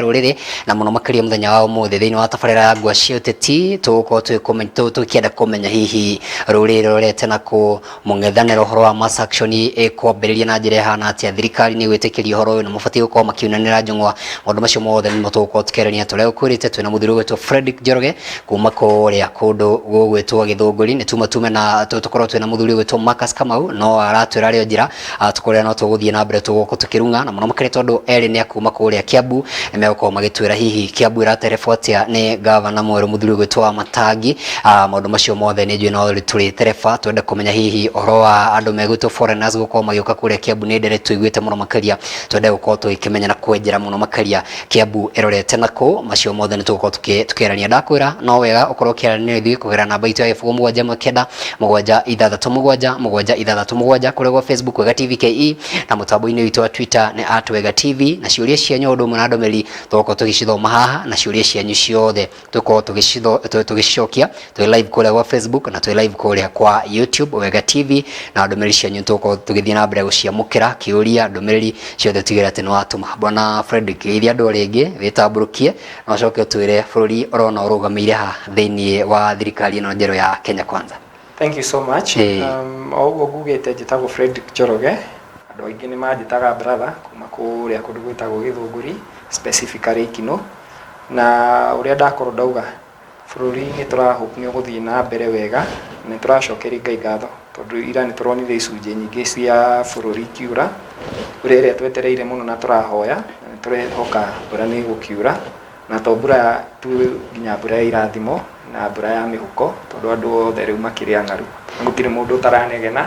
Rũrĩrĩ na mũno makĩria mũthenya wa ũmũthĩ thĩinĩ wa tabarĩra ya ngwa cia ũteti, tũgũkorwo tũkĩenda kũmenya hihi rũrĩrĩ rũrorete na kũ mũng'ethanĩro ũhoro wa mass action ĩkwambĩrĩria na njĩra ĩhana atĩa, thirikari nĩ ĩgwĩtĩkĩria ũhoro ũyũ na mũbatiĩ gũkorwo makiunanĩra njũng'wa. Maũndũ macio mothe nĩmo tũgũkorwo tũkĩarĩria. Tũrĩa ũkwĩrĩte, twĩna mũthuri ũgwĩtwo Fredrick Njoroge kuma kũrĩa kũndũ gũgwĩtwo Gĩthũngũri. Nĩ tuma tume na tũkorwo twĩna mũthuri ũgwĩtwo Marcus Kamau, no aratwĩra arĩ o njĩra tũkorĩa, no tũgũthiĩ na mbere tũgũkũ tũkĩrung'a na mũno makĩria tondũ erĩ nĩ akuma kũrĩa Kiambu, nĩ megũkorwo magĩtwĩra hihi Kiambu ĩraterebwo atĩa nĩ gavana mwerũ, mũthuri ũgwĩtwo wa Matangi. Maũndũ macio mothe nĩ njũĩ no tũrĩtereba twende kũmenya hihi ũhoro wa andũ megwĩtwo foreigners gũkorwo magĩũka kũrĩa Kiambu nĩ ndere tũiguĩte mũno makĩria, twende gũkorwo tũgĩkĩmenya na kwenjera mũno makĩria Kiambu ĩrorete nakũ. Macio mothe nĩ tũgũkorwo tũkĩarania. Ndakwĩra no wega ũkorwo ũkĩaranĩria ithuĩ kũgerera namba itũ ya 071 967 767 kũrĩa gwa Facebook Wega TV KE na mũtambo-inĩ witũ wa Twitter nĩ @WegaTV, na ciũria cianyu o ũndũ ũmwe na ndũmĩrĩri tũgũkorwo tũgĩcithoma haha, na ciũria cianyu ciothe tũgũkorwo tũgĩcicokia twĩ live kũrĩa gwa Facebook na twĩ live kũrĩa kwa YouTube Wega TV, na ndũmĩrĩri cianyu tũgũkorwo tũgĩthiĩ na mbere gũciamũkĩra. Kĩũria, ndũmĩrĩri ciothe, tigĩrĩra atĩ nĩ watũma. Bwana Fredrick, geithia andũ o rĩngĩ, wĩtambũrũkie na ũcoke ũtwĩre bũrũri ũrona ũrũgamĩire ha thĩinĩ wa thirikari ĩno njerũ ya Kenya Kwanza. Thank you so much. O ũguo ngugĩte, njĩtagwo Fredrick Njoroge. Andũ aingĩ nĩ manjĩtaga brother, kuma kũrĩa kũndũ gwĩtagwo Gĩthũngũri, specifically Ikino. Na ũrĩa ndakorwo ndauga, bũrũri nĩ tũrahope nĩ ũgũthiĩ na mbere wega, na nĩ tũracokeria Ngai ngatho tondũ ira nĩ tũronire icunjĩ nyingĩ cia bũrũri ikiura, mbura ĩrĩa twetereire mũno na tũrahoya, na nĩ tũrehoka mbura nĩ ĩgũkiura, na to mbura tu, nginya mbura ya irathimo na mbura ya mĩhuko, tondũ andũ othe rĩu makĩrĩ ang'aru, gũtirĩ mũndũ ũtaranegena,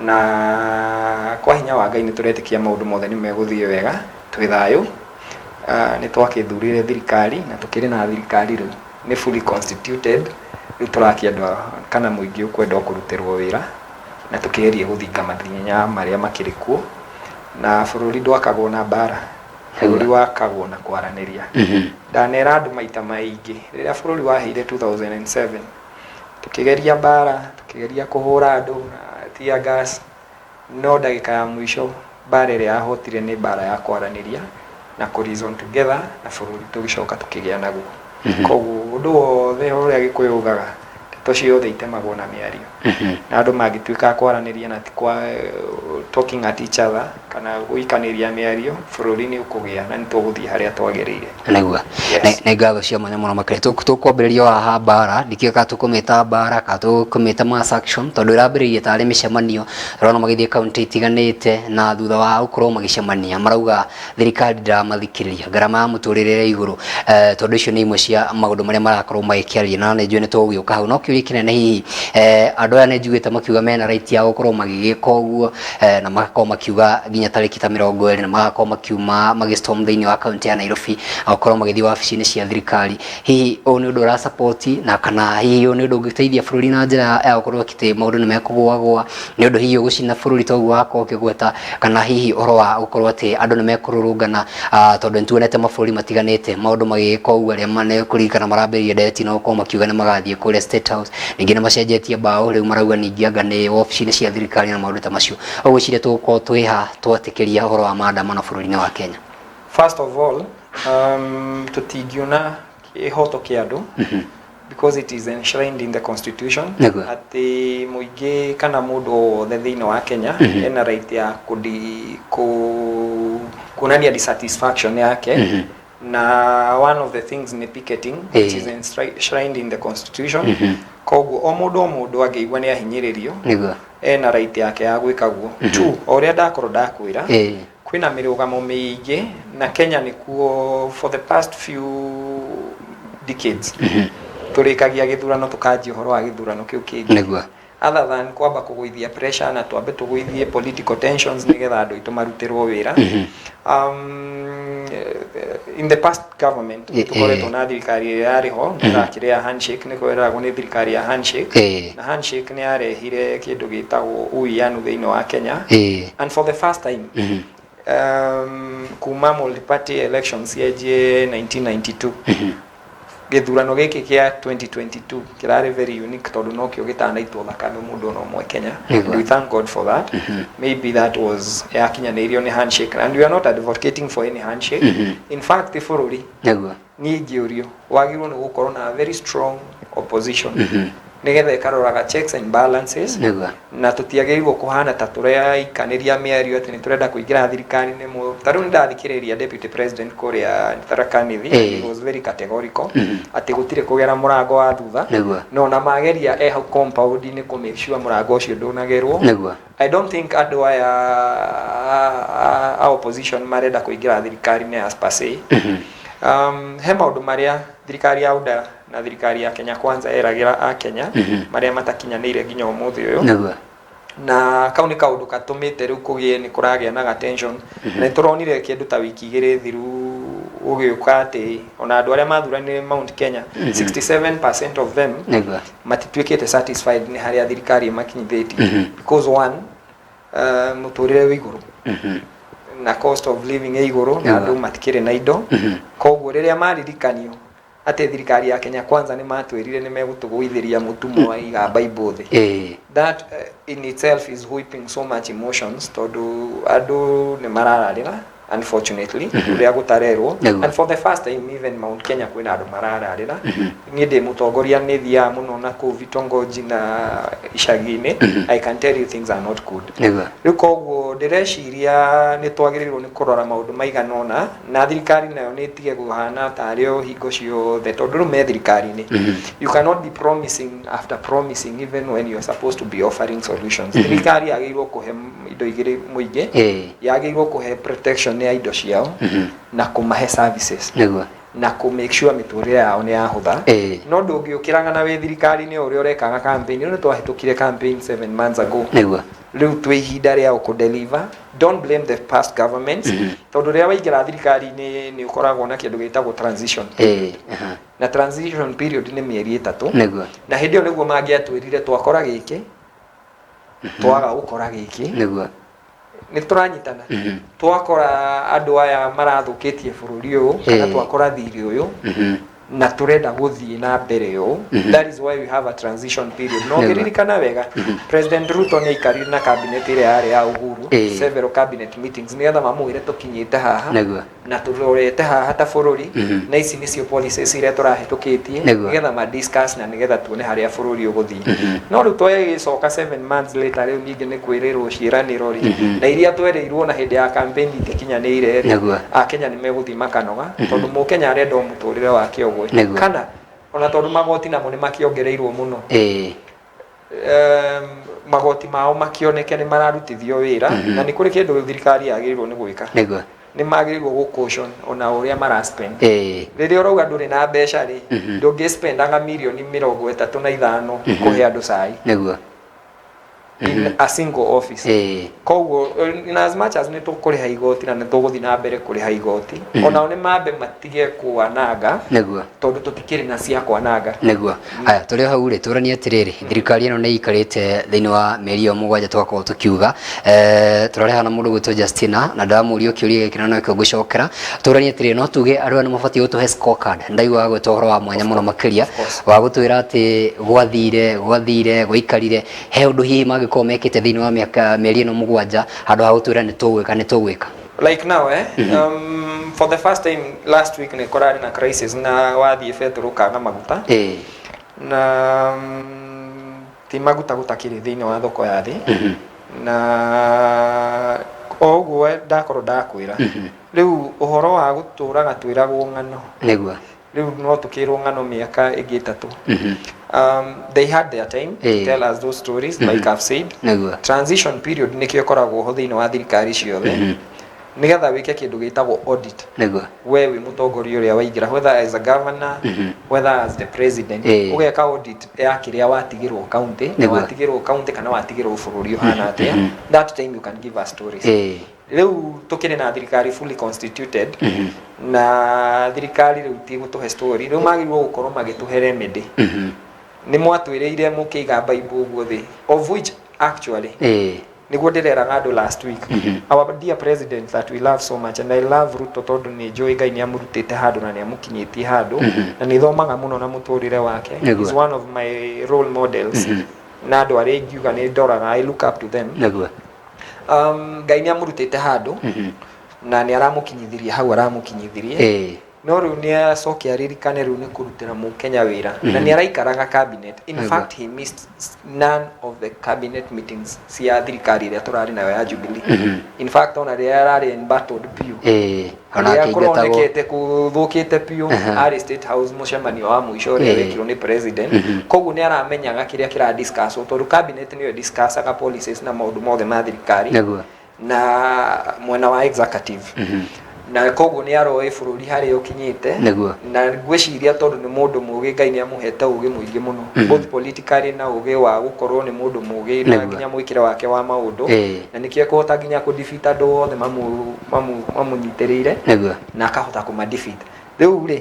na kwa hinya wa Ngai nĩ tũretĩkia maũndũ mothe nĩ megũthiĩ wega. Twĩ thayũ. Nĩ twakĩthurire thirikari na tũkĩrĩ na thirikari rĩu nĩ fully constituted. Rĩu tũrakĩenda kana mũingĩ ũkwenda o kũrutĩrwo wĩra na tũkĩgerie gũthinga mathĩna marĩa makĩrĩ kuo, na bũrũri ndwakagwo na mbara, bũrũri wakagwo na kwaranĩria. Ndanera andũ maita maingĩ, rĩrĩa bũrũri wahĩire 2007, tũkĩgeria mbara, tũkĩgeria kũhũra andũ na tear gas, no ndagĩka ya mũico mbara ĩrĩa yahotire nĩ mbara ya kwaranĩria na kũ reason together, na bũrũri tũgĩcoka tũkĩgĩa naguo. Koguo ũndũ wothe, ũrĩa Gĩkũyũ ugaga, ndeto ciothe itemagwo na mĩario, na andũ mangĩtuĩka a kwaranĩria na ti kwa talking at each other kana gũikanĩria mĩario, bũrũri nĩ ũkũgĩa na nĩ tũgũthiĩ harĩa twagĩrĩire. Nĩguo. Yes. Nĩ ngatho cia mwanya mũno makĩria. Tũkwambĩrĩria haha mbara, ndikĩũĩ kana tũkũmĩta mbara kana tũkũmĩta mass action, tondũ ĩrambĩrĩirie tarĩ mĩcemanio tũrona magĩthiĩ kaunti itiganĩte, na thutha wa gũkorwo magĩcemania marauga thirikari ndĩramathikĩrĩria, ngarama ya mũtũrĩre ĩrĩ igũrũ, tondũ icio nĩ imwe cia maũndũ marĩa marakorwo magĩkĩaria, na nĩ njũĩ nĩ tũgũgĩũka hau. No kĩũria kĩnene hihi, andũ aya nĩ njiguĩte makiuga mena right ya gũkorwo magĩgĩka ũguo, na magakorwo makiuga nginya tarĩki ta 20 na magakorwo makiuma magĩstorm thĩinĩ wa kaunti ya Nairobi na gũkorwo magĩthiĩ wabici-inĩ cia thirikari. Hihi ũyũ nĩ ũndũ ũrasupport, na kana hihi ũyũ nĩ ũndũ ũngĩteithia bũrũri na njĩra ya gũkorwo atĩ maũndũ nĩ mekũgũagũa, nĩ ũndũ hihi ũgũcina bũrũri toguo wakorwo ũkĩgweta, kana hihi ũhoro wa gũkorwo atĩ andũ nĩ mekũrũrũngana, tondũ nĩ tuonete mabũrũri matiganĩte maũndũ magĩgĩka ũguo, arĩa mane kũririkana marambĩrĩria ndereti na gũkorwo makiuga nĩ magathiĩ kũrĩa State House, ningĩ nĩ macenjetie mbaũ, rĩu marauga ningĩ anga nĩ wabici-inĩ cia thirikari na maũndũ ta macio. Ũgwĩciria tũgũkorwo twĩha twatĩkĩria ũhoro wa maandamano bũrũri-inĩ wa Kenya? First of all, tũtingiuna kĩhoto kĩa andũ because it is enshrined in the constitution atĩ mũingĩ kana mũndũ o wothe thĩinĩ wa Kenya ena right ya kuonania dissatisfaction yake, na one of the things nĩ picketing, which is enshrined in the constitution. Koguo o mũndũ o mũndũ angĩigua nĩ ahinyĩrĩrio, ena right yake ya gwĩka guo. Two, o ũrĩa ndakorwo ndakwĩra, kwĩna mĩrũgamo mĩingĩ na Kenya nĩkuo for the past few decades tũrĩkagia gĩthurano, tũkanjia ũhoro wa gĩthurano kĩu kĩngĩ, other than kwamba kũgũithia pressure na twambe tũgũithie political tensions nĩgetha andũ aitũ marutĩrwo wĩra. In the past government, tũkoretwo na thirikari ĩrĩa yarĩ ho ĩrakĩrĩ ya handshake, nĩ kweragwo nĩ thirikari ya handshake, na handshake nĩ yarehire kĩndũ gĩtagwo uwiano thĩinĩ wa Kenya, and for the first time kuma multi-party elections cianjie 1992, Gĩthurano gĩkĩ kĩa 2022 kĩrarĩ very unique tondũ nokĩo gĩtanaitwo thakame mũndũ ona ũmwe Kenya. And we thank God for that. Maybe that was yakinyanĩirio nĩ handshake, and we are not advocating for any handshake. In fact, bũrũri, niĩ ingĩũrio, wagĩrĩirwo nĩ gũkorwo na a very strong opposition nĩgetha ĩkaroraga checks and balances, na tũtiagĩrĩirwo kũhana ta tũraikanĩria mĩario atĩ nĩ tũrenda kũingĩra thirikari-inĩ. Ta rĩu nĩndathikĩrĩria deputy president kũrĩa Tharaka Nithi. He was very categorical atĩ gũtirĩ kũgera mũrango wa thutha. No ona mageria e hau compound-inĩ kũ make sure mũrango ũcio ndũnagerwo. I don't think andũ aya a opposition marenda kũingĩra thirikari-inĩ as per se. He maũndũ marĩa thirikari ya UDA na thirikari ya Kenya Kwanza eragĩra a Kenya marĩa matakinyanĩire nginya ũmũthĩ ũyũ, na kau nĩ kaũndũ katũmĩte rĩu kũgĩe nĩ kũragĩa na tension. Na nĩ tũronire kĩndũ ta wiki 2 thiru gũgĩũka atĩ ona andũ arĩa mathuranire Mount Kenya, 67% of them matituĩkĩte satisfied nĩ harĩa thirikari ĩmakinyithĩtie, because one, mũtũrĩre wĩ igũrũ na cost of living ĩ igũrũ na andũ matikĩrĩ na indo. Koguo rĩrĩa maririkanio atĩ thirikari ya Kenya Kwanza nĩ matwĩrire nĩ megũtũgũithĩria mũtu mwaiga Bible thĩ, that in itself is whipping so much emotions, tondũ andũ nĩ marararĩra, unfortunately, ũrĩa gũtarerwo. And for the first time, even Mount Kenya kwĩna andũ marararĩra. Niĩ ndĩ mũtongoria, nĩ thiaga mũno na kũu vitongoji na icagi-inĩ. I can tell you things are not good. Rĩu koguo ndĩreciria nĩ twagĩrĩirwo nĩ kũrora maũndũ maigana ũna, na thirikari nayo nĩ ĩtige kũhana tarĩ o hingo ciothe, tondũ rĩu me thirikari-inĩ. You cannot be promising after promising even when you are supposed to be offering solutions. Thirikari yagĩrĩirwo kũhe indo igĩrĩ mũingĩ. Yagĩrĩirwo kũhe protection ya indo ciao na kũmahe services na kũ make sure mĩtũrĩre yao nĩ yahũtha. No ndũngĩũkĩraga na wĩ thirikari-inĩ o ũrĩa ũrekaga campaign. Rĩu nĩ twahĩtũkire campaign 7 months ago. Rĩu twĩ ihinda rĩa kũ deliver. Don't blame the past governments, tondũ rĩrĩa waingĩra thirikari-inĩ nĩ ũkoragwo na kĩndũ gĩtagwo transition period. Na transition period nĩ mĩeri 3. Na hĩndĩ ĩyo nĩguo mangĩatwĩrire twakora gĩkĩ, twaga gũkora gĩkĩ. Nĩ tũranyitana? Twakora andũ aya marathũkĩtie bũrũri ũyũ kana twakora thirĩ ũyũ na turenda gũthiĩ na mbere ũũ. That is why we have a transition period. No ũngĩririkana wega, President Ruto nĩ aikarire na cabinet ĩrĩa yarĩ ya Uhuru, several cabinet meetings, nĩgetha mamwĩre tũkinyĩte haha na tũrorete haha ta bũrũri, na ici nĩcio policies iria tũrahĩtũkĩtie, nĩgetha ma discuss na nĩgetha tuone harĩa bũrũri ũgũthiĩ. No rĩu twagĩcoka 7 months later, rĩu ningĩ nĩ kwĩrĩrwo ciĩranĩro rĩ, na iria twerĩirwo na hĩndĩ ya campaign itikinyanĩire rĩ, Akenya nĩ megũthiĩ makanoga, tondũ mũkenya arenda o mũtũrĩre wake ũgwe. Kana ona tondũ magoti namo nĩ makĩongereirwo mũno, magoti mao makĩoneke nĩ mararutithio wĩra. Na nĩ kũrĩ kĩndũ thirikari yagĩrĩirwo nĩ gwĩka. Nĩ magĩrĩirwo gũ caution ona ũrĩa mara spend. Rĩrĩa ũrauga ndũrĩ na mbeca rĩ, ndũngĩ spendaga mirioni 35 kũhe andũ cai in a single office. Koguo in as much as nĩ tũkũrĩha igoti na nĩ tũgũthiĩ na mbere kũrĩha igoti, onao nĩ mambe matige kwananga, tondũ tũtikĩrĩ na cia kwananga. Nĩguo. Aya, tũrĩ o hau rĩ, tũranie atĩrĩrĩ, thirikari ĩno nĩ ĩikarĩte thĩinĩ wa mĩeri ĩyo 7 twakorwo tũkiuga. Tũrareha na mũndũ gwĩtwo Justina na ndamũrio kĩũria gĩkĩ na nokĩo ngũcokera. Tũranie atĩrĩrĩ, no tuge andũ aya nĩ mabatiĩ gũtũhe scorecard? Ndaiguaga gwĩtwo ũhoro wa mwanya mũno makĩria wa gũtwĩra atĩ gwathire gwathire gwaikarire he ũndũ hihi mangĩkorwo mekĩte thĩinĩ wa mĩaka mĩeri ĩno 7, handũ ha gũtwĩra nĩ tũgwĩka, nĩ tũgwĩka. Like now, for the first time last week nĩ kũrarĩ na crisis na wathiĩ betũrũ kaga maguta. Na ti maguta gũtakĩrĩ thĩinĩ wa thoko ya thĩ, na o ũguo ndakorwo ndakwĩra rĩu ũhoro wa gũtũraga twĩragwo ng'ano. Rĩu no tũkĩrwo ng'ano mĩaka ĩngĩ 3. They had their time to tell us those stories, like I've said. Transition period nĩkĩo ĩkoragwo ho thĩinĩ wa thirikari ciothe, nĩgetha wĩke kĩndũ gĩtagwo audit. We wĩ mũtongoria ũrĩa waingĩra, whether as a governor, whether as the president, ũgeka audit ya kĩrĩa watigĩrwo county na watigĩrwo county kana watigĩrwo bũrũri ũhana atĩa. That time you can give us stories. Rĩu tũkĩrĩ na thirikari fully constituted, na thirikari rĩu ti gũtũhe story. Rĩu magĩrĩirwo gũkorwo magĩtũhe remedy. Nĩ mwatwĩrĩire mũkĩiga Bible ũguo thĩ, of which actually Nĩguo ndĩreraga andũ last week, our dear president that we love so much, and I love Ruto tondũ nĩ njũĩ Ngai nĩ amũrutĩte handũ na nĩ amũkinyĩtie handũ, na nĩ thomaga mũno na mũtũrĩre wake. He's one of my role models na andũ arĩa ingiuga nĩ ndoraga, I look up to them. Ngai nĩ amũrutĩte handũ na nĩ aramũkinyithirie hau aramũkinyithirie. No rĩu nĩ acoke aririkane rĩu nĩ kũrutĩra mũkenya wĩra, na nĩ araikaraga cabinet. In fact, he missed none of the cabinet meetings cia thirikari ĩrĩa tũrarĩ nayo ya Jubilee. In fact, ona rĩrĩa ararĩ embattled biũ, Ona rĩrĩa akĩingatagwo. kũronekete kũthũkĩte biũ, arĩ State House mũcemanio wa mũico ũrĩa wekirwo nĩ president. Koguo nĩ aramenyaga kĩrĩa kĩra discuss, tondũ cabinet nĩyo discussaga policies na maũndũ mothe ma thirikari na mwena wa executive, na koguo nĩ aroĩ bũrũri harĩa ũkinyĩte. Na ngwĩciria tondũ nĩ mũndũ mũgĩ, Ngai nĩ amũhete ũgĩ mũingĩ mũno, both politically na ũgĩ wa gũkorwo nĩ mũndũ mũgĩ na nginya mwĩkĩre wake wa maũndũ, na nĩkĩo ekũhota nginya kũ defeat andũ othe mamũnyitĩrĩire na akahota kũma defeat. Rĩu rĩ,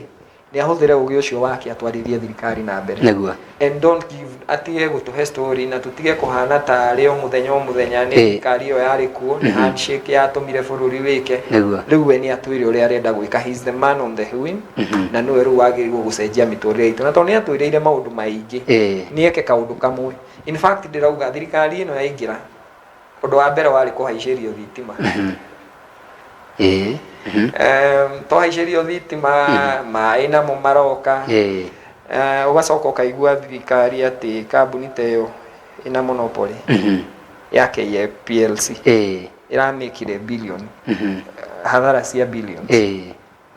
nĩ ahũthĩre ũgĩ ũcio wake atwarithie thirikari na mbere and don't give, atige gũtũhe story na tũtige kũhana tarĩ o mũthenya o mũthenya nĩ thirikari ĩyo yarĩ kuo, nĩ handshake yatũmire bũrũri wĩke. Rĩu we nĩ atwĩre ũrĩa arenda gwĩka. He is the man on the wheel, na nĩwe rĩu wagĩrĩirwo gũcenjia mĩtũrĩre itũ, na tondũ nĩ atwĩrĩire maũndũ maingĩ, nĩ eke kaũndũ kamwe. In fact, ndĩrauga thirikari ĩno yaingĩra, ũndũ wa mbere warĩ kũhaicĩrio thitima. Twahaicĩrio thitima, maĩ namo maroka. Ũgacoka ũkaigua thirikari atĩ kambuni ta ĩyo ĩna monopoly ya KPLC ĩramĩkire billion, hathara cia billions,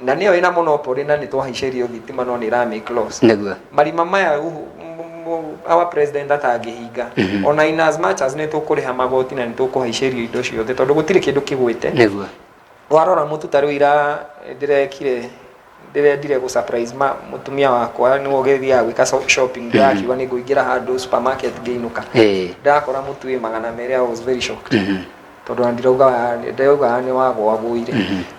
na nĩyo ĩna monopoly na nĩ twahaicĩrio thitima, no nĩ ĩra make loss. Marima maya our president atangĩhinga, ona in as much as nĩ tũkũrĩha magoti na nĩ tũkũhaicĩrio indo ciothe, tondũ gũtirĩ kĩndũ kĩgwĩte. Warora mũtu ta rĩu, ira ndĩrekire, ndĩrendire gũ surprise ma mũtumia wakwa, nĩwe ũgĩthiaga gwĩka shopping. Ndĩrakiuga nĩ ngũingĩra handũ supermarket ngĩinũka, ndĩrakora mũtu wĩ 200. I was very shocked, tondũ ona ndiraugaga nĩ wagwagũire.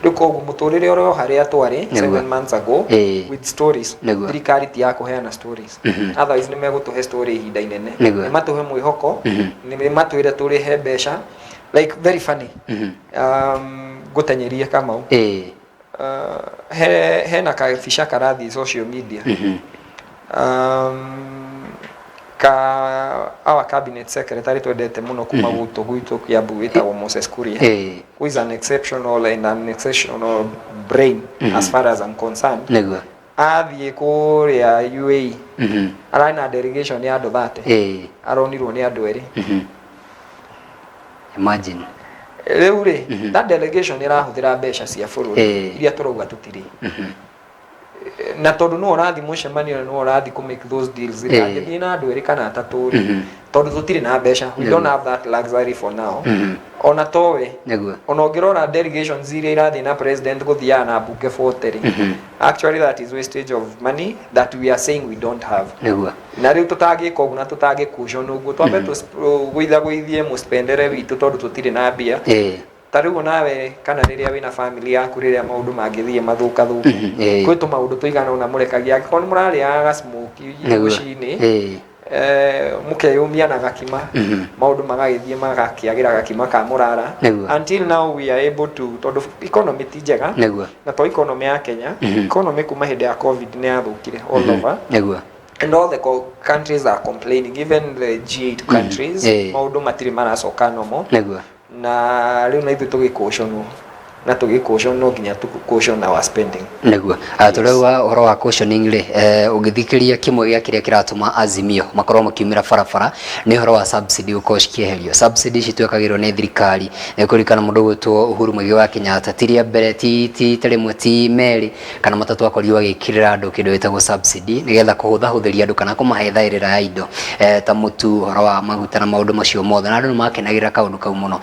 Rĩu koguo mũtũrĩre ũrĩa o harĩa twarĩ 7 months ago with stories, thirikari ti ya kũheana stories. Otherwise nĩ megũtũhe story ihinda inene. Nĩ matũhe mwĩhoko, nĩ matwĩre tũrĩhe mbeca, like very funny. Ngũtenyerie Kamau. Hena kabica karathiĩ social media ka our cabinet secretary twendete mũno kuma gwitũ Kiambu, wĩtagwo Moses Kuria, who is an exceptional and an exceptional brain as far as I'm concerned. Athiĩ kũrĩa UAE, ararĩ na delegation ya andũ 30, aronirwo nĩ andũ erĩ. Imagine. Rĩu rĩ, that delegation ĩrahũthĩra mbeca cia bũrũri iria tũrauga tũtirĩ, na tondũ nĩwe ũrathiĩ mũcemanio na nĩwe ũrathiĩ kũ make those deals, angĩthiĩ na andũ erĩ kana atatũ rĩ, tondũ tũtirĩ na mbeca, we don't have that luxury for now, ona towe. Ona ũngĩrora delegations iria irathiĩ na president gũthiaga na mbunge 40 rĩ, actually that is wastage of money that we are saying we don't have. Na rĩu tũtangĩka ũguo na tũtangĩcaution ũguo, twambe tũgũithagũithie mũspendere witũ tondũ tũtirĩ na mbia. Ta rĩu nawe, kana rĩrĩa wĩna family yaku, rĩrĩa maũndũ mangĩthiĩ mathũkathũke, kwĩ tũmaũndũ tũigana ũna mũrekagia. Angĩkorwo nĩ mũrarĩaga gasmoki rũcinĩ, mũkeyũmia na gakima, maũndũ magagĩthiĩ magakĩagĩra gakima ka mũrara until now we are able to, tondũ economy ti njega. Na to economy ya Kenya, economy kuma hĩndĩ ya COVID nĩ yathũkire all over, and all the countries are complaining, even the G8 countries. Maũndũ matirĩ maracoka normal. Na rĩu na ithuĩ tũgĩcautionwo na tũgĩcaution, no nginya tũ caution our spending. Nĩguo. Tũrauga ũhoro wa cautioning rĩ, ũngĩthikĩrĩria kĩmwe gĩa kĩrĩa kĩratũma Azimio makorwo makiumĩra barabara nĩ ũhoro wa subsidy gũkorwo cikĩeherio. Subsidy ici twekagĩrwo nĩ thirikari. Nĩ kũririkana mũndũ ũgwĩtwo Uhuru Muigai wa Kenyatta, ti rĩa mbere, ti ta rĩmwe, ti merĩ kana matatũ, akorirwo agĩkĩrĩra andũ kĩndũ gĩtagwo subsidy nĩgetha kũhũthahũthĩria andũ kana kũmahe thaĩrĩra ya indo, ta mũtu, ũhoro wa maguta na maũndũ macio mothe, na andũ nĩ makenagĩrĩra kaũndũ kau mũno.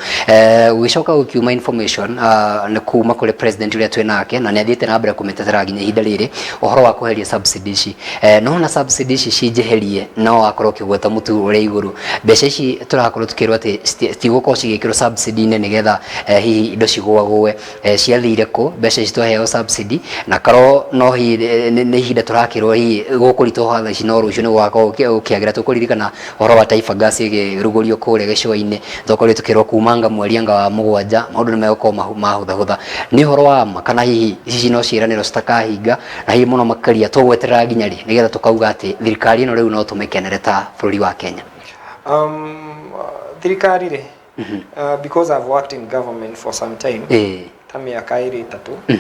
Gũgĩcoka gũkiuma information, Nĩ kuma kũrĩ president ũrĩa twĩ nake, na nĩ athiĩte na mbere kũmĩtetera nginya ihinda rĩrĩ, ũhoro wa kweheria subsidy ici. No na subsidy ici cinjeherie, no wakorwo ũkĩgweta mũtu ũrĩa igũrũ, mbeca ici tũrakorwo tukĩrwo atĩ citigũkorwo cigĩkĩrwo subsidy-inĩ nĩgetha hihi indo cigũagũe, ciathire kũ mbeca ici twaheo subsidy? Na korwo no hihi nĩ ihinda tũrakĩrwo hihi gũkũritũha thaa ici, no rũciũ nĩ gũgakorwo gũkĩagĩra. Tũkũririkana ũhoro wa Taifa Gas ĩgĩrugũrio kũrĩa gĩcũa-inĩ, twakorirwo tukĩrwo kumanga mweri anga wa 7 maũndũ nĩ megũkorwo mahũthahũtha. Nĩ ũhoro wa ma kana hihi ici no ciĩranĩro citakahinga? Na hihi mũno makĩria, tũgweterera nginya rĩ nĩgetha tũkauga atĩ thirikari ĩno rĩu no tũmĩkenere ta bũrũri wa Kenya? Thirikari rĩ, because I've worked in government for some time, ta mĩaka 2 3,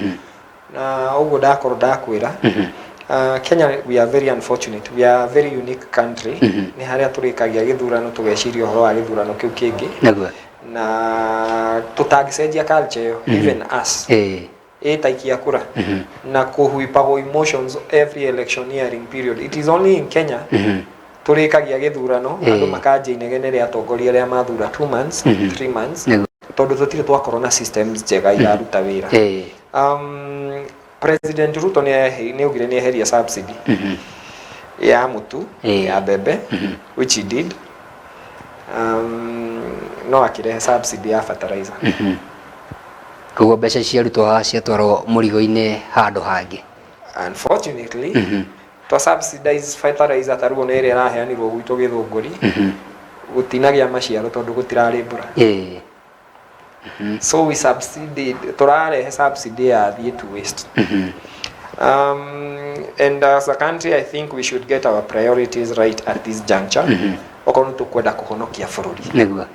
na ũguo ndakorwo ndakwĩra, Kenya, we are very unfortunate, we are a very unique country. Nĩ harĩa tũrĩkagia gĩthurano tũgeciria ũhoro wa gĩthurano kĩu kĩngĩ, na tũtangĩcenjia culture ĩyo, even us ĩtaikia kura na kũhuipagwo emotions every electioneering period. It is only in Kenya tũrĩkagia gĩthurano, andũ makanjia inegene rĩa atongoria arĩa mathura 2 months, 3 months, tondũ tũtirĩ twakorwo na systems njega iraruta wĩra. President Ruto nĩ augire nĩ eheria subsidy ya mũtu, ya mbembe, which he did, no akĩrehe subsidy ya fertilizer. Koguo mbeca ciarutwo haha ciatwarwo mũrigo-inĩ handũ hangĩ. Unfortunately, twa subsidize fertilizer ta rĩu ona ĩrĩa ĩraheanirwo gwitũ Gĩthũngũri, gũtinagĩa maciaro tondũ gũtirarĩ mbura. So we subsidy, tũrarehe subsidy ya thiĩ to waste. And as a country, I think we should get our priorities right at this juncture, okorwo nĩ tũkwenda kũhonokia bũrũri. Nĩguo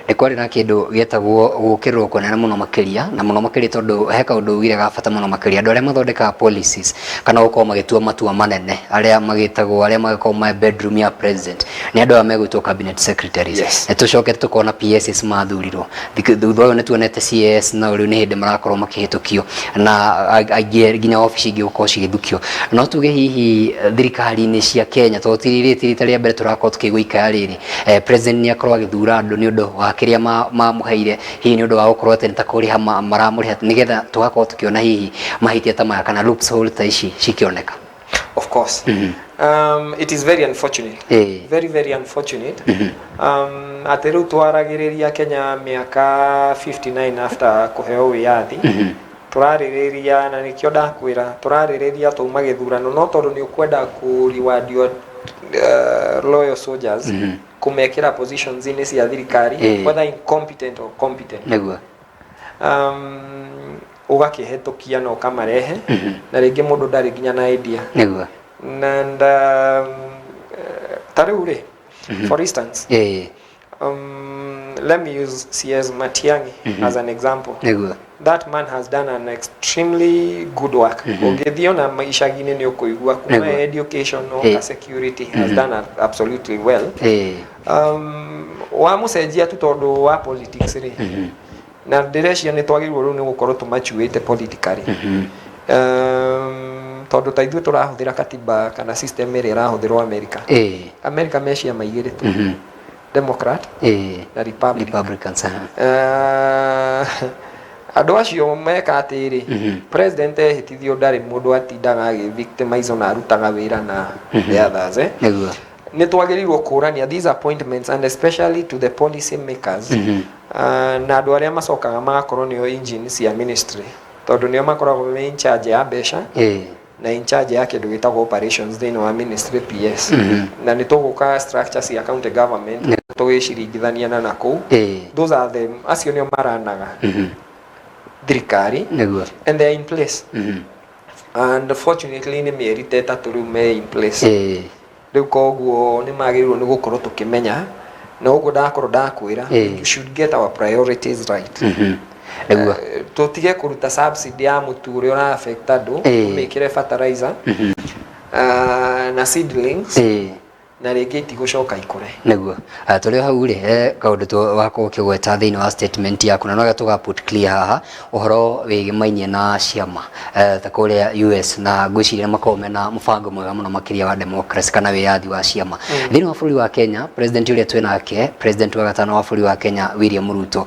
nĩ kwarĩ na kĩndũ gĩetagwo gũkĩrĩrwo kũnene mũno makĩria, na mũno makĩria tondũ he kaũndũ ugire ga bata mũno makĩria, andũ arĩa mathondekaga policies kana gũkorwo magĩtua matua manene, arĩa magĩtagwo, arĩa magĩkorwo ma bedroom ya president, nĩ andũ aya megwĩtwo cabinet secretaries. Nĩ tũcokete tũkona PSs mathurirwo. Thutha ũyũ nĩ tuonete CAS, na rĩu nĩ hĩndĩ marakorwo makĩhĩtũkio na aingĩ nginya obici ingĩ gũkorwo cigĩthukio. No tuge hihi thirikari-inĩ cia Kenya, tondũ ti rĩrĩ ti rita rĩa mbere tũrakorwo tũkĩigua ikaya rĩrĩ, president nĩ akorwo agĩthura andũ nĩ ũndũ wa kĩrĩa mamũheire, hihi nĩ ũndũ wa gũkorwo atĩ nĩ ta kũrĩha maramũrĩha, nĩgetha tũgakorwo tũkĩona hihi mahĩtia ta maya kana loophole ta ici cikĩoneka? Of course. It is very unfortunate, very very unfortunate, atĩ rĩu twaragĩrĩria Kenya mĩaka 59 after kũheo wĩyathi, tũrarĩrĩria, na nĩkĩo ndakwĩra tũrarĩrĩria twauma gĩthurano, no tondũ nĩ ũkwenda kũ reward your loyal soldiers, kũmekĩra positions inĩ cia thirikari, whether incompetent or competent, ũgakĩhetũkia na ũkamarehe, na rĩngĩ mũndũ ndarĩ nginya na idea. And ta rĩu rĩ, for instance, let me use CS Matiang'i as an example. That man has done an extremely good work. Ũngĩthiĩ ona icagi-inĩ nĩ ũkũigua kuma education oka security, has done absolutely well. Wamũcenjia tu tondũ wa politics rĩ, na ndĩreciria nĩ twagĩrĩirwo rĩu nĩ gũkorwo tũmachuĩte politically, tondũ ta ithuĩ tũrahũthĩra katiba kana system ĩrĩa ĩrahũthĩrwo America. America me ciama igĩrĩ tu, Democrat na Republic. Republicans, aha. Andũ acio meka atĩrĩ, president ehĩtithio ndarĩ mũndũ atindaga agĩ victimize, ona arutaga wĩra na the others, eh? Nĩ twagĩrĩirwo kũrania these appointments, and especially to the policy makers, na andũ arĩa macokaga magakorwo nĩo engine cia ministry, tondũ nĩo makoragwo me in charge ya mbeca na in charge ya kĩndũ gĩtagwo operations thĩinĩ wa ministry, PS, na nĩ tũgũka structure cia county government tũgĩciringithania na nakũu. Those are the acio nĩo maranaga thirikari, and they are in place, and fortunately nĩ mĩeri ta 3 rĩu me in place. Rĩu koguo nĩ magĩrĩirwo nĩ gũkorwo tũkĩmenya, na ũguo ndakorwo ndakwĩra, we should get our priorities right. Tũtige kũruta subsidy ya mũtu ũrĩa ũra affect andũ, tũmĩkĩre fertilizer na seedlings. Na rĩngĩ itigũcoka ikũre. Nĩguo. Tũrĩ o hau rĩ, he kaũndũ wakorwo ũkĩgweta thĩinĩ wa statement yaku na no tũga put clear haha ũhoro wĩgĩmainie na ciama ta kũrĩa US, na ngwĩciria nĩ makoragwo mena mũbango mwega mũno makĩria wa democracy kana wĩyathi wa ciama. Thĩinĩ wa bũrũri wa Kenya, president ũrĩa twĩ nake, president wa gatano wa bũrũri wa Kenya William Ruto,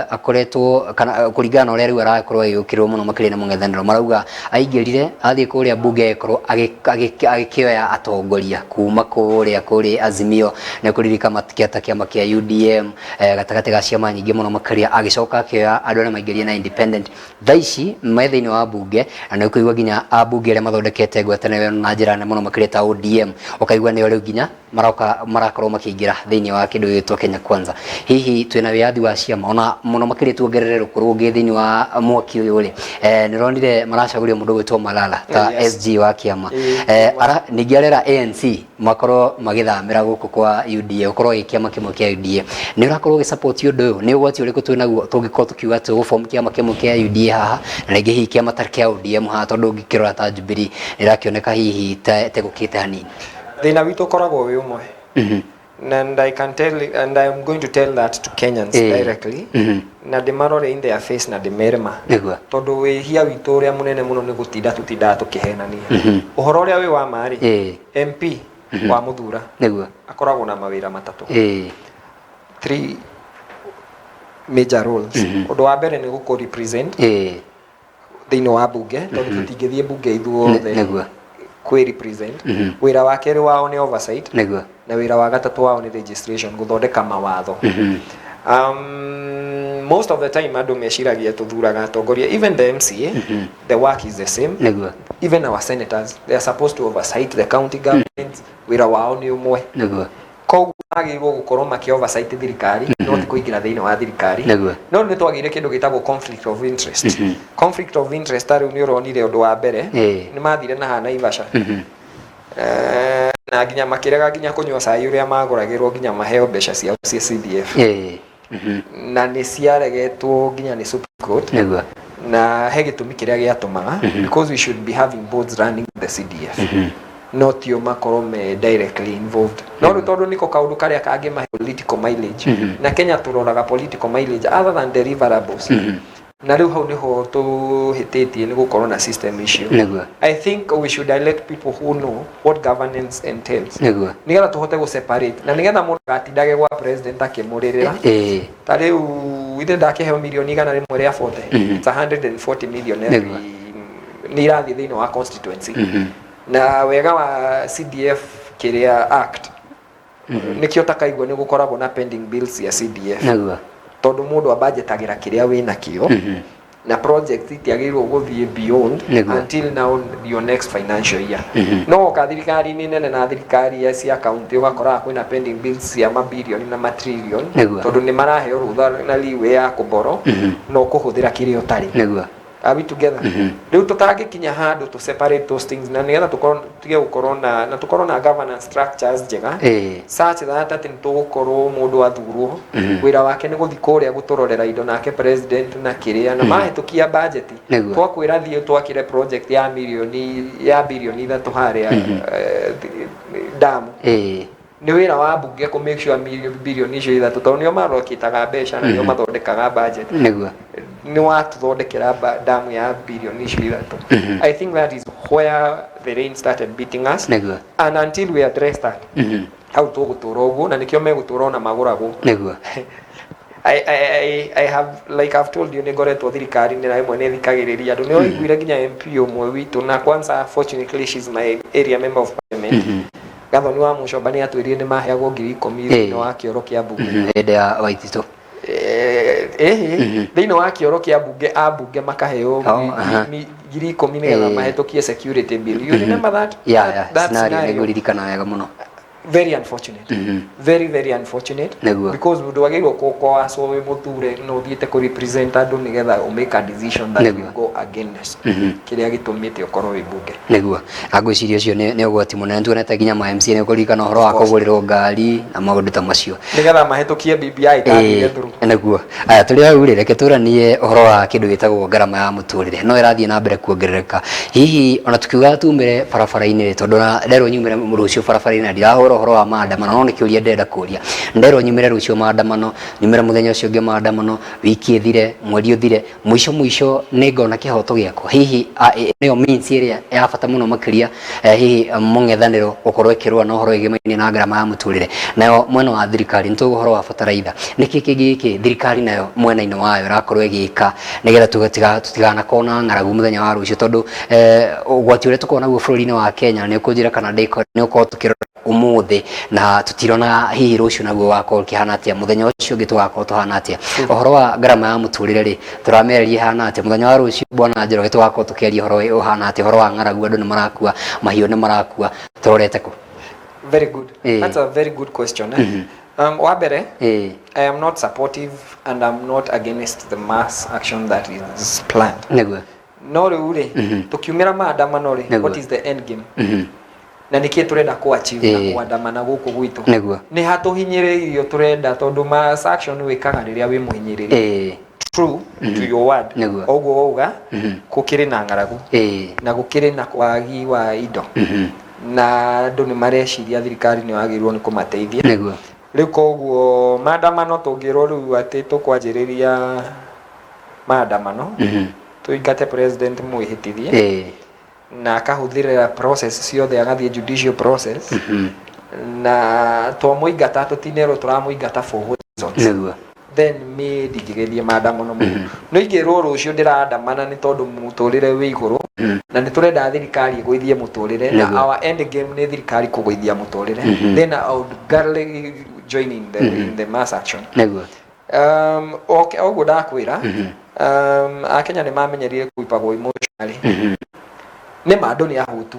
akoretwo kana kũringana na ũrĩa rĩu arakorwo agĩũkĩrĩrwo mũno makĩria nĩ mũng'ethanĩro, marauga aingĩrire athiĩ kũrĩa mbunge agĩkorwo agĩkĩoya atongoria kuma kũrĩa kũrĩ Azimio, nĩ kũririkana ta kĩama kĩa UDM, gatagatĩ ga ciama nyingĩ mũno makĩria, agĩcoka akĩoya andũ arĩa maingĩrire na independent. Thaa ici me thĩinĩ wa mbunge, na nĩ ũkũigua nginya ambunge arĩa mathondekete ngwatanĩro ĩno na njĩra nene mũno makĩria ta ODM, ũkaigua nĩo rĩu nginya maroka marakorwo makĩingĩra thĩinĩ wa kĩndũ gĩgwĩtwo Kenya Kwanza. Hihi twĩna wĩyathi wa ciama ona mũno makĩria tuongerere rũkũ rũngĩ thĩinĩ wa mwaki ũyũ rĩ, nĩ ũronire maracagũria mũndũ ũgwĩtwo Malala ta SG wa kĩama. Ningĩ arera ANC makorwo magĩthamĩra gũkũ kwa UDA, gũkorwo gĩ kĩama kĩmwe kĩa UDA. Nĩ ũrakorwo ũgĩ support ũndũ ũyũ? Nĩ ũgwati ũrĩkũ twĩ naguo tũngĩkorwo tũkiuga tũgũ form kĩama kĩmwe kĩa UDA haha na rĩngĩ hihi kĩama ta kĩa ODM haha, tondũ ũngĩkĩrora ta Jubilee nĩ ĩrakĩoneka hihi ta ĩtegũkĩte hanini? Thĩna witũ ũkoragwo wĩ ũmwe, and I can tell, and I am going to tell that to Kenyans directly, na ndĩmarore in their face na ndĩmere ma, tondũ wĩhia witũ ũrĩa mũnene mũno nĩ gũtinda tũtindaga tũkĩhenania. Ũhoro ũrĩa wĩ wa ma rĩ, MP wa Mũthura akoragwo na mawĩra matatũ, three major roles. Ũndũ wa mbere nĩ gũkũ represent thĩinĩ wa bunge, tondũ tũtingĩthiĩ bunge ithuothe kwĩ represent. Wĩra wa kerĩ wao nĩ oversight, na wĩra wa gatatũ wao nĩ legislation, gũthondeka mawatho. Most of the time andũ meciragia tũthuraga atongoria. Even the MCA, the work is the same. Even our senators, they are supposed to oversight the county governments. Wĩra wao nĩ ũmwe. Koguo magĩrĩirwo gũkorwo makĩ oversight thirikari, no ti kũingĩra thĩinĩ wa thirikari. No nĩ twagĩire kĩndũ gĩtagwo conflict of interest. Conflict of interest, ta rĩu nĩ ũronire ũndũ wa mbere, nĩ mathire na haha Naivasha, na nginya makĩrega nginya kũnyua cai ũrĩa magũragĩrwo, nginya maheo mbeca ciao cia CDF, na nĩ ciaregetwo nginya nĩ Supreme Court. Na he gĩtũmi kĩrĩa gĩatũmaga, because we should be having boards running the CDF, no tio makorwo me directly involved. No rĩu tondũ nĩko kaũndũ karĩa kangĩmahe political mileage, na Kenya tũroraga political mileage other than deliverables, na rĩu hau nĩho tũhĩtĩtie nĩ gũkorwo na system icio. I think we should elect people who know what governance entails, nĩgetha tũhote gũ separate na nĩgetha mũndũ agatindage gwa president akĩmũrĩrĩra. Ta rĩu ithe ndakĩheo mirioni 140, it's 140 million every, nĩ irathiĩ thĩinĩ wa constituency. Na wega wa CDF kĩrĩa act nĩkĩo takaigua nĩ gũkoragwo na pending bills ya CDF, tondũ mũndũ abudgetagĩra kĩrĩa wĩ nakĩo, na project itiagĩrĩirwo gũthiĩ beyond until now your next financial year. No oka thirikari-inĩ nene na thirikari ya cia county, ũgakoraga kwĩna pending bills cia mabilioni na matrillion, tondũ nĩ maraheo rũtha na leeway ya kũboro no kũhũthĩra kĩrĩa ũtarĩ. Are we together? Rĩu tũtangĩkinya handũ to separate those things, na nĩgetha tũkorwo tige gũkorwo na tũkorwo na governance structures njega, such that atĩ nĩ tũgũkorwo mũndũ athurwo, wĩra wake nĩ gũthiĩ kũrĩa gũtũrorera indo, nake president na kĩrĩa na mahĩtũkia budget, twakwĩra thiĩ twakĩre project ya mirioni ya birioni 3 harĩa damu, nĩ wĩra wa mbunge kũ make sure birioni icio 3, tondũ nĩo marokĩtaga mbeca na nĩo mathondekaga budget, nĩ watũthondekera damu ya birioni icio 3. I think that is where the rain started beating us, and until we address that, hau tũgũtũra ũguo, na nĩkĩo megũtũra ona magũragwo. I have, like I've told you, nĩ ngoretwo thirikari-inĩ na ĩmwe nĩ thikagĩrĩria andũ. Nĩ waiguire nginya MP ũmwe witũ, na kwanza fortunately she's my area member of parliament, Gathoni wa Mũcomba, nĩ atwĩrire nĩ maheagwo 10,000 thĩinĩ wa kĩoro kĩa mbunge. Hĩndĩ ya Waititũ. Thĩinĩ wa kĩoro kĩa mbunge, ambunge makaheo 10,000 nĩgetha mahĩtũkie security bill. You remember that? Yeah. That scenario scenario. Nĩngũririkana wega mũno. Very unfortunate, very very unfortunate, because ndwagĩrĩirwo kũkoacwo wĩ mũthure na ũthiĩte kũ represent andũ nĩgetha ũ make a decision that you go against kĩrĩa gĩtũmĩte ũkorwo wĩ mbunge. Nĩguo, na ngwĩciria ũcio nĩ ũgwati mũnene. Tuonete nginya ma MCA, nĩ ũkũririkana ũhoro wa Of course. kũgũrĩrwo ngari na maũndũ ta macio nĩgetha mahĩtũkie BBI ĩtathire through. Nĩguo. Aya, tũrĩ hau rĩ, reke tũranie ũhoro wa kĩndũ gĩtagwo ngarama ya mũtũrĩre, no ĩrathiĩ na mbere kuongerereka. Hihi ona tukiuga tumĩre barabara-inĩ rĩ, tondũ ona nderwo nyumĩre rũciũ barabara-inĩ na ndirahũra Tũkũrora ũhoro wa maandamano, no nĩ kĩũria ndĩrenda kũria. Nderwo nyumĩre rũciũ maandamano, nyumĩre mũthenya ũcio ũngĩ maandamano, wiki ĩthire, mweri ũthire, mũico mũico nĩ ngona kĩhoto gĩakwa. Hihi nĩyo means ĩrĩa ya bata mũno makĩria, hihi mũng'ethanĩro gũkorwo ĩkĩrũa na ũhoro wĩgĩmainie na ngarama ya mũtũrĩre. Nayo mwena wa thirikari nĩ tũĩ ũhoro wa bataraitha, nĩkĩ kĩngĩ gĩkĩ thirikari nayo mwena-inĩ wayo ĩrakorwo ĩgĩka nĩgetha tũtiganakorwo na ng'aragu mũthenya wa rũciũ, tondũ ũgwati ũrĩa tũkoragwo naguo bũrũri-inĩ wa Kenya nĩ ũkũnjĩra kana ndĩko nĩ ũkorwo tũkĩrora ũmũthĩ na tũtirona hihi rũciũ naguo wakorwo ũkĩhana atĩa, mũthenya ũcio ũngĩ tũgakorwo tũhana atĩa. Ũhoro wa ngarama ya mũtũrĩre rĩ, tũramĩarĩria ĩhana atĩa mũthenya wa rũciũ? Bwana Njoroge, tũgakorwo tũkĩaria ũhoro ũhana atĩa, ũhoro wa ng'aragu, andũ nĩ marakua, mahiũ nĩ marakua, tũrorete kũ? Very good. That's a very good question, eh? Wa mbere, I am not supportive and I'm not against the mass action that is planned. No rĩu rĩ, tũkiumĩra maandamano rĩ, what is the end game? Na nĩkĩ tũrenda kũ achieve na kũandamana gũkũ gwitũ? Nĩ ha tũhinyĩrĩirio tũrenda, tondũ mass action wĩkaga rĩrĩa wĩ mũhinyĩrĩrie. True to your word, ũguo wauga, gũkĩrĩ na ng'aragu na gũkĩrĩ na wagi wa indo na andũ nĩ mareciria thirikari nĩ yagĩrĩirwo nĩ kũmateithia. Rĩu koguo maandamano, tũngĩrwo rĩu atĩ tũkwanjĩrĩria maandamano tũingate president mwĩhĩtithie na akahũthĩra process ciothe, agathiĩ judicial process, na twamũingata tũtinerwo tũramũingata for what reasons, then me ndingĩgĩthiĩ maandamano mũno. No ingĩrwo rũciũ ndĩraandamana nĩ tondũ mũtũrĩre wĩ igũrũ na nĩ tũrenda thirikari ĩgũithie mũtũrĩre na our end game nĩ thirikari kũgũithia mũtũrĩre, then I would gladly join in the mass action. Okay, ũguo ndakwĩra, akenya nĩ mamenyerire kũipagwo emotionally. Nĩ ma andũ nĩ ahũtu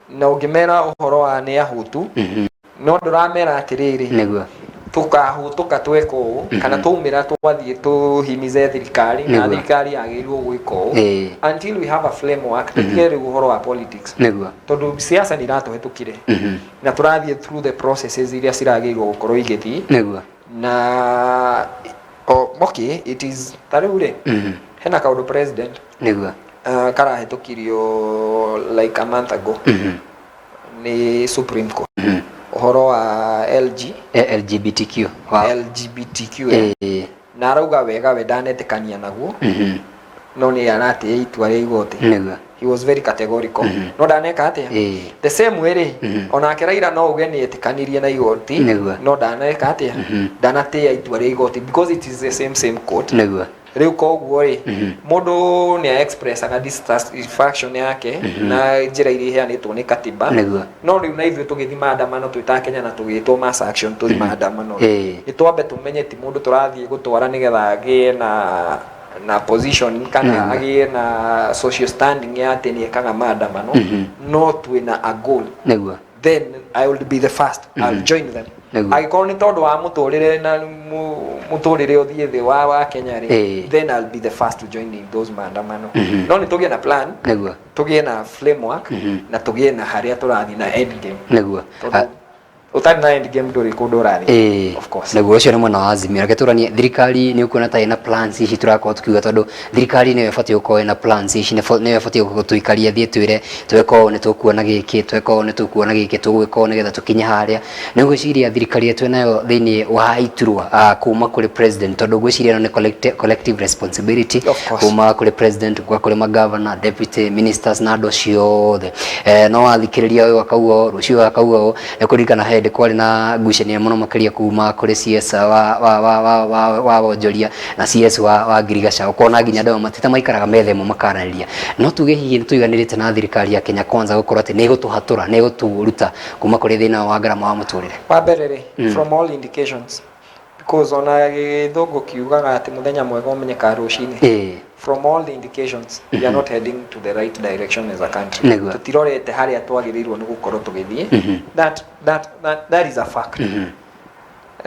na ũngĩmera ũhoro wa nĩ ahũtu, no ndũramera atĩrĩrĩ, tũkahũtũka tweka ũũ kana twaumĩra twathiĩ tũhimize thirikari na thirikari yagĩrĩirwo gwĩka ũũ. Until we have a framework, tũtige rĩu ũhoro wa politics, tondũ siasa nĩ iratũhetũkire na tũrathiĩ through the processes iria ciragĩrĩirwo gũkorwo igĩthiĩ. Na oh, okay, it is ta rĩu rĩ, hena kaũndũ president karahĩtũkirio like a month ago nĩ Supreme Court, ũhoro wa LG LGBTQ wa LGBTQ, na arauga wega we ndanetĩkania naguo, no nĩ aratĩĩa itua rĩa igoti. He was very categorical, no ndaneka atĩa. The same way rĩ, onake Raila no uge nĩ etĩkanirie na igoti, no ndaneka atĩa, ndanatĩĩa itua rĩa igoti, because it is the same same court. Rĩu koguo rĩ, mũndũ nĩ expressaga dissatisfaction yake na njĩra iria iheanĩtwo nĩ katiba. No rĩu na ithuĩ tũgĩthiĩ maandamano twĩ ta Kenya na tũgĩtwo mass action tũthiĩ maandamano, nĩ twambe tũmenye ti mũndũ tũrathiĩ gũtwara nĩgetha agĩe na position kana agĩe na social standing ya atĩ nĩ ekaga maandamano, no twĩna a goal. Then I will be the first, I'll join them. Angĩkorwo nĩ tondũ wa mũtũrĩre na mũtũrĩre ũthiĩ thĩ wa Kenya rĩ, then I'll be the first to join in those maandamano. No nĩ tũgĩe na plan, tũgĩe na framework na tũgĩe na harĩa tũrathiĩ na end game, tondũ ũtarĩ na end game ndũrĩ kũndũ ũrathiĩ. Of course. Nĩguo, ũcio nĩ mwena wa Azimio. Reke tũranie thirikari, nĩ ũkuona ta ĩna plans ici tũrakorwo tũkiuga, tondũ thirikari nĩyo ĩbatiĩ gũkorwo ĩna plans ici, nĩyo ĩbatiĩ gũtũikaria thiĩ twĩre tweka ũũ nĩ tũkuona gĩkĩ, tweka ũũ nĩ tũkuona gĩkĩ, tũgwĩka ũũ nĩgetha tũkinye harĩa. Nĩ ngwĩciria thirikari ĩrĩa twĩnayo thĩinĩ wa iturwa, kuma kũrĩ president, tondũ ngwĩciria ĩno nĩ collective responsibility, Of course. kuma kũrĩ president gwa kũrĩ magavana, deputy ministers na andũ acio othe. No wathikĩrĩria ũyũ akauga ũũ, rũciũ ũyũ akauga ũũ. Nĩ kũririkana hĩndĩ kwarĩ na ngucanio mũno makĩria kuma kũrĩ CS wa wonjoria na CS wa ngirigaca, ũkona nginya andũ aya matita maikaraga metha ĩmwe makaranĩria. No tuge hihi nĩ tũiganĩrĩte na thirikari ya Kenya Kwanza gũkorwo atĩ nĩ ĩgũtũhatũra, nĩ ĩgũtũruta kuma kũrĩ thĩna wa ngarama wa mũtũrĩre? Wa mbere rĩ, from all indications, because ona gĩthũngũ kiugaga atĩ mũthenya mwega ũmenyekaga rũcinĩ, from all the indications we are not heading to the right direction as a country. Tũtirorete harĩa twagĩrĩirwo nĩ gũkorwo tũgĩthiĩ. That is a fact,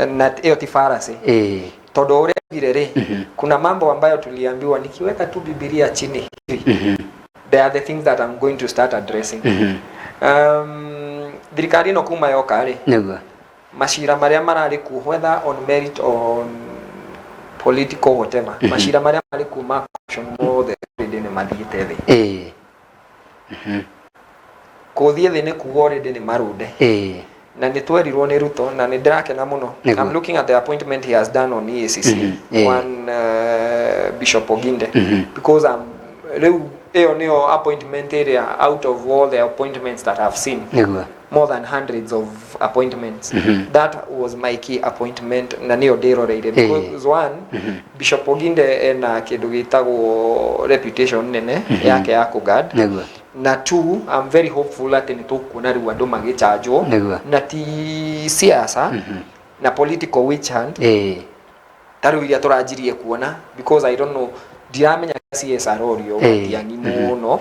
na ĩyo ti fallacy, tondũ ũrĩa ugire rĩ, kuna mambo ambayo tuliambiwa nikiweka tu Bibilia chini hivi, they are the things that I'm going to start addressing. Thirikari ĩno kuma yoka rĩ, macira marĩa mararĩ kuo, whether on merit or on political whatever, macira marĩa marĩ kuo ma corruption mothe already nĩ mathiĩte thĩ. Kũthiĩ thĩ nĩ kuga already nĩ marunde. Na nĩ twerirwo nĩ Ruto na nĩ ndĩrakena mũno. Nĩguo. I'm looking at the appointment he has done on EACC, one Bishop Oginde, because I'm rĩu ĩyo nĩyo appointment ĩrĩa out of all the appointments that I've seen, more than hundreds of appointments, that was my key appointment na nĩyo ndĩroreire, because one, Bishop Oginde ena kĩndũ gĩtagwo reputation nene yake ya kũguard, na two, I'm very hopeful atĩ nĩ tũkuona rĩu andũ magĩchanjwo na ti siasa na political witch hunt ta rĩu iria tũranjirie kuona, because I don't know, ndiramenya CS arorio Matiang'i mũno.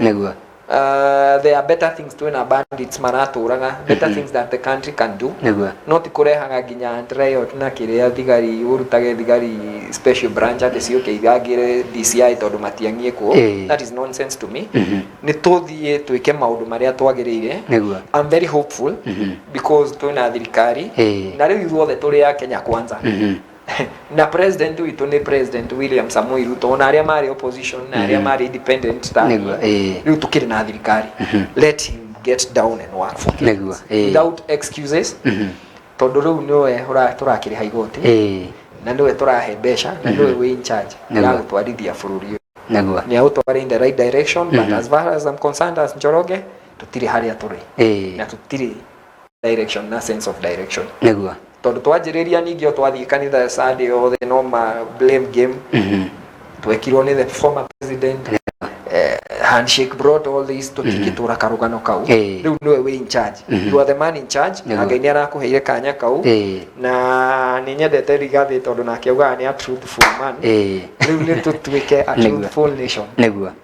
There are better things, twĩna bandits maratũraga, better things that the country can do, no ti kũrehaga nginya riot na kĩrĩa thigari, ũrutage thigari special branch atĩ ciũke irangĩre DCI tondũ Matiang'i kuo. That is nonsense to me. Nĩ tũthiĩ twĩke maũndũ marĩa twagĩrĩire. I'm very hopeful because twĩna thirikari na rĩu ithuothe tũrĩ a Kenya Kwanza, na president witũ nĩ President William Samoei Ruto, ona arĩa marĩ opposition na arĩa marĩ independent ta rĩu tũkĩrĩ na thirikari. Let him get down and work for Kenyans without excuses, tondũ rĩu nĩwe tũrakĩrĩha igoti na nĩwe tũrahe mbeca na nĩwe wĩ in charge ya gũtwarithia bũrũri ũyũ. Nĩ aũtware in the right direction, but as far as I'm concerned as Njoroge, tũtirĩ harĩa tũrĩ na tũtirĩ direction na sense of direction, tondũ twanjĩrĩria ningĩ o twathiĩ kanitha Sunday othe no ma blame game. Twekirwo nĩ the former president, handshake brought all this, tũtingĩtũra karũgano kau. Rĩu nĩwe wĩ in charge, you are the man in charge, na Ngai nĩ arakũheire kanya kau, na nĩ nyendete Rigathĩ tondũ nake augaga nĩ a truthful man. Rĩu nĩ tũtuĩke a truthful nation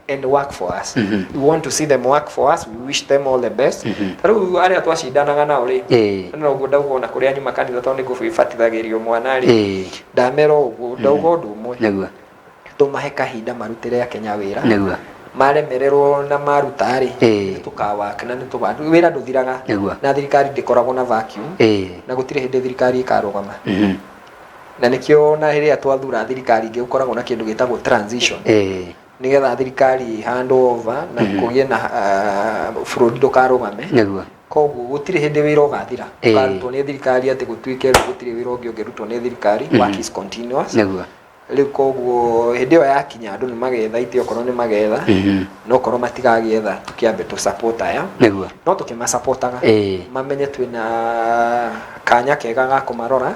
and work for us. We want to see them work for us. We wish them all the best. Ta rĩu arĩa twacindanaga nao rĩ, no ũguo ndauga ona kũrĩa nyuma kanitha, tondũ nĩ ngũbatithagĩrio mwana rĩ, ndamera ũguo, ndauga ũndũ ũmwe: tũmahe kahinda marutĩre Akenya wĩra. Maremererwo na maruta rĩ, nĩ tũkawaka na nĩ tũga wĩra ndũthiraga, na thirikari ndĩkoragwo na vacuum, na gũtirĩ hĩndĩ thirikari ĩkarũgama, na nĩkĩo na rĩrĩa twathura thirikari ingĩ gũkoragwo na kĩndũ gĩtagwo transition, nĩgetha thirikari hand over na kũgĩe na bũrũri ndũkarũgame. Koguo gũtirĩ hĩndĩ wĩra ũgathira ũkarutwo nĩ thirikari atĩ gũtuĩke rĩu gũtirĩ wĩra ũngĩ ũngĩrutwo nĩ thirikari. Work is continuous. Rĩu koguo hĩndĩ ĩyo yakinya andũ nĩ magetha itĩ, okorwo nĩ magetha, no korwo matigagĩetha, tũkĩambe tũ support aya, no tũkĩmasapotaga mamenye twĩna kanya kega ga kũmarora,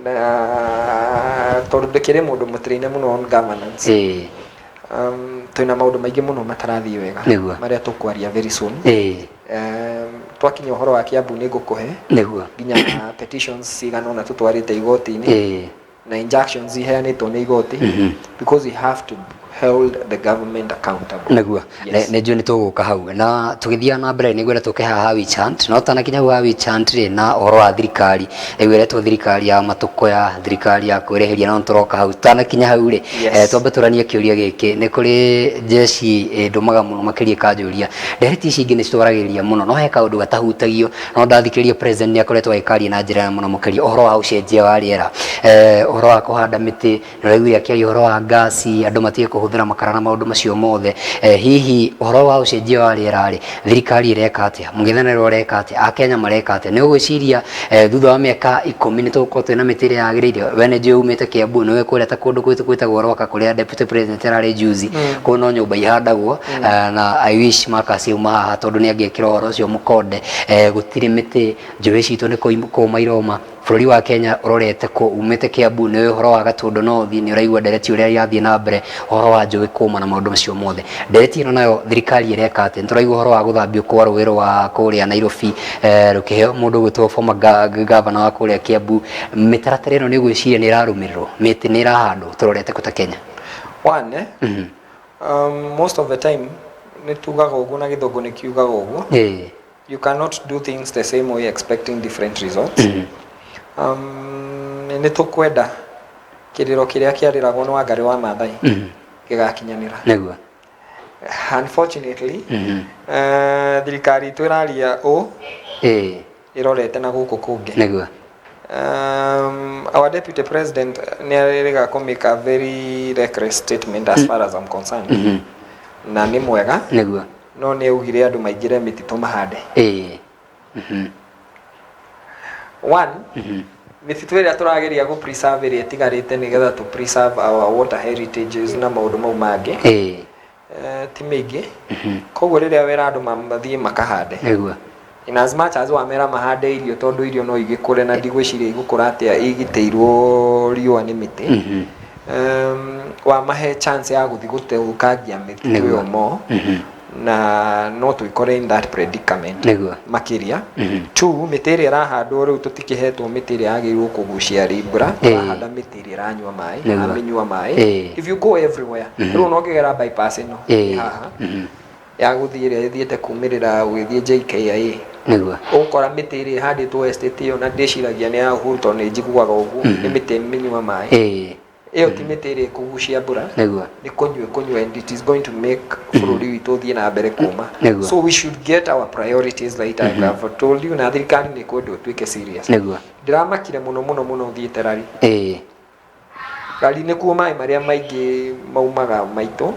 na tondũ ndĩkĩrĩ mũndũ mũtĩrĩine mũno on governance, twĩna maũndũ maingĩ mũno matarathiĩ wega marĩa tũkwaria very soon. Twakinya ũhoro wa Kiambu nĩ ngũkũhe nginya petitions cigana ũna tũtwarĩte igoti-inĩ na injunctions iheanĩtwo nĩ igoti, because we have to hold the government accountable. Yes. Nĩ njũĩ nĩ tũgũka hau na tũgĩthiaga na mbere nĩ ngwenda tũke haha witch hunt, no tanakinya hau ha witch hunt rĩ, na ũhoro wa thirikari rĩu ĩretwo thirikari ya matũkũya, thirikari ya kwĩrĩhĩria, no tũroka hau. Tanakinya hau rĩ, twambe tũranie kĩũria gĩkĩ. Nĩ kũrĩ jeshi ndũmaga mũno makĩria ĩkanjũria ndereti ici ingĩ nĩ citwaragĩrĩria mũno, no he kaũndũ gatahutagio, no ndathikĩrĩria president nĩ akoretwo agĩkaria na njĩra mũno makĩria ũhoro wa ũcenjia wa rĩera, ũhoro wa kũhanda mĩtĩ, nĩ ũraiguire akĩaria ũhoro wa ngasi, andũ matige kũhũthĩra makara na maũndũ macio mothe. Hihi ũhoro wa ũcenjia wa rĩera rĩ, thirikari ĩreka atĩa, mũng'ethanĩro ũreka atĩa, akenya mareka atĩa? Nĩ ũgwĩciria thutha wa mĩaka 10 nĩ tũgũkorwo twĩna mĩtĩ ĩrĩa yagĩrĩire? We nĩ njũĩ umĩte Kiambu, nĩwe kũrĩa ta kũndũ gwĩtagwo Rwaka kũrĩa deputy president ararĩ juzi, kũu no nyũmba ihandagwo, na I wish Marcus auma haha tondũ nĩ angĩekĩra ũhoro ũcio mũkonde. Gũtirĩ mĩtĩ, njũĩ citũ nĩ kũma iroma. Bũrũri wa Kenya ũrorete kũ? Umĩte Kiambu, nĩ ũhoro wa Gatũndũ North, nĩ ũraigua ndereti ũrĩa irathiĩ na mbere ũhoro wa njũĩ kũma na maũndũ macio mothe. Ndereti ĩno nayo thirikari ĩreka atĩa? Nĩ tũraigua ũhoro wa gũthambio kwa rũĩ rwa kũrĩa Nairobi, rũkĩheo mũndũ ũgwĩtwo former governor wa kũrĩa Kiambu. Mĩtaratara ĩno nĩ ũgwĩciria nĩ ĩrarũmĩrĩrwo? Mĩtĩ nĩ ĩrahandwo? Tũrorete kũ ta Kenya? One, most of the time nĩ tugaga ũguo na gĩthũngũ nĩ kiugaga ũguo, you cannot do things the same way expecting different results. Nĩ tũkwenda kĩrĩro kĩrĩa kĩarĩragwo nĩ Wangarĩ wa Maathai gĩgakinyanĩra. Unfortunately, thirikari itũ ĩraria ũũ ĩrorete na gũkũ kũngĩ. Our deputy president nĩ arĩrĩga kũ make a very reckless statement as far as I'm concerned, na nĩ mwega, no nĩ augire andũ maingĩre mĩtitũ mahande. One, mĩtitũ ĩrĩa tũrageria gũ preserve ĩrĩa ĩtigarĩte nĩgetha tũ preserve our water heritages na maũndũ mau mangĩ, ti mĩingĩ. Koguo rĩrĩa wera andũ mathiĩ makahande, in as much as wamera mahande irio, tondũ irio no igĩkũre na ndigwĩciria igũkũra atĩa igitĩirwo riũa nĩ mĩtĩ, wamahe chance ya gũthiĩ gũthũkangia mĩtitũ ĩyo mo, na no twĩkore in that predicament makĩria. Two, mĩtĩ ĩrĩa ĩrahandwo rĩu, tũtikĩhetwo mĩtĩ ĩrĩa yagĩrĩirwo kũgucia mbura. Tũrahanda mĩtĩ ĩrĩa ĩranyua maĩ, amĩnyua maĩ. If you go everywhere rĩu, no ũngĩgera bypass ĩno haha ya gũthiĩ, ĩrĩa ĩthiĩte kumĩrĩra ũgĩthiĩ JKIA, ũgũkora mĩtĩ ĩrĩa ĩhandĩtwo estate ĩyo, na ndĩciragia nĩ ya Uhuru tondũ nĩ njiguaga ũguo, nĩ mĩtĩ mĩnyua maĩ. Ĩyo ti mĩtĩ ĩrĩa ĩkũgucia mbura, nĩ kũnyua kũnyua, and it is going to make bũrũri witũ ũthiĩ na mbere kũma. So we should get our priorities right. I have told you, na thirikari nĩ kwenda ũtuĩke serious. Ndĩramakire mũno mũno mũno thiĩte rari. Rari nĩkuo maĩ marĩa maingĩ maumaga maitũ,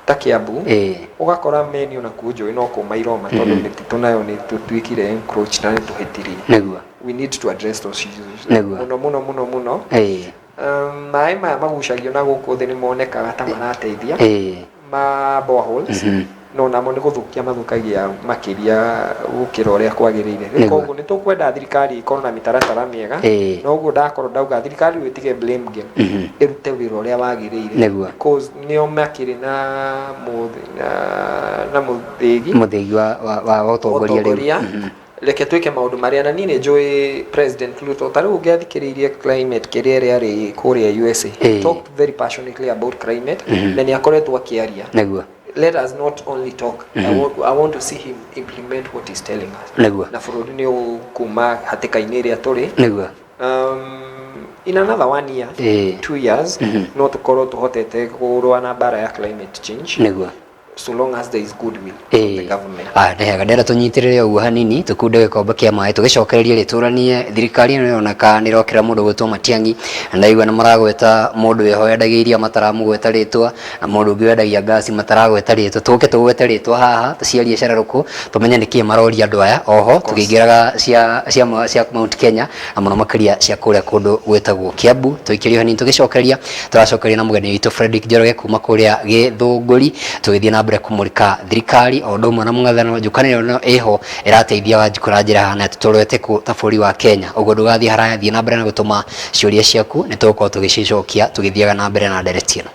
ta Kiambu. Ũgakora meni ona kuo njũĩ no kũma iroma, tondũ mĩtitũ nayo nĩ tũtuĩkire encroach na nĩ tũhĩtirie. We need to address those issues mũno mũno mũno mũno. Maĩ maya magucagio na gũkũ thĩ nĩ monekaga ta marateithia, ma boreholes, no namo nĩ gũthũkia mathũkagia makĩria gũkĩra ũrĩa kwagĩrĩire. Rĩu koguo nĩ tũkwenda thirikari ĩkorwo na mĩtaratara mĩega. Na ũguo ndakorwo ndauga thirikari rĩu ĩtige blame game, ĩrute wĩra ũrĩa wagĩrĩire, because nĩo makĩrĩ na mũthĩgi. Mũthĩgi wa ũtongoria rĩu. Ũtongoria. Reke twĩke maũndũ marĩa, na niĩ nĩ njũĩ President Ruto, ta rĩu ũngĩathikĩrĩirie climate kĩrĩa ĩrĩa arĩ kũrĩa USA, talked very passionately about climate, na nĩ akoretwo akĩaria. Let us not only talk. I want to see him implement what he's telling us, na bũrũri nĩ ũkuma hatĩka-inĩ ĩrĩa tũrĩ. In another one year, 2 years, no tũkorwo tũhotete kũrũa na mbara ya climate change, so long as there is goodwill from the government. Ah, nĩ hega, ndĩrenda tũnyitĩrĩre ũguo hanini, tũkunde gĩkombe kĩa maĩ, tũgĩcokererie rĩtũranie. Thirikari ĩno ĩroneka nĩ ĩrokĩra mũndũ gwĩtwo Matiang'i, na ndaigua nĩ maragweta mũndũ wĩho wendagia iria mataramũgweta rĩtwa, na mũndũ ũngĩ wendagia ngasi mataragweta rĩtwa. Tũke tũgwete rĩtwa haha, tũciarie cararũkũ, tũmenye nĩkĩ maroria andũ aya. Oho tũkĩingĩraga cia Mount Kenya, na mũno makĩria cia kũrĩa kũndũ gwĩtagwo Kiambu. Tũikĩrie hanini, tũgĩcokeria tũracokeria na mũgeni witũ Fredrick Njoroge kuma kũrĩa Gĩthũngũri, tũgĩthiĩ na mbere kũmũrĩka thirikari o ũndũ ũmwe na mũng'ethanĩro njũkanĩrĩro ĩno ĩho ĩrateithia Wanjikũ na njĩra hana tũtũrete kũ ta bũrũri wa Kenya. Ũguo ndũgathiĩ haraya, thiĩ na mbere na gũtũma ciũria ciaku, nĩ tũgũkorwo tũgĩcicokia tũgĩthiaga na mbere na ndereti ĩno.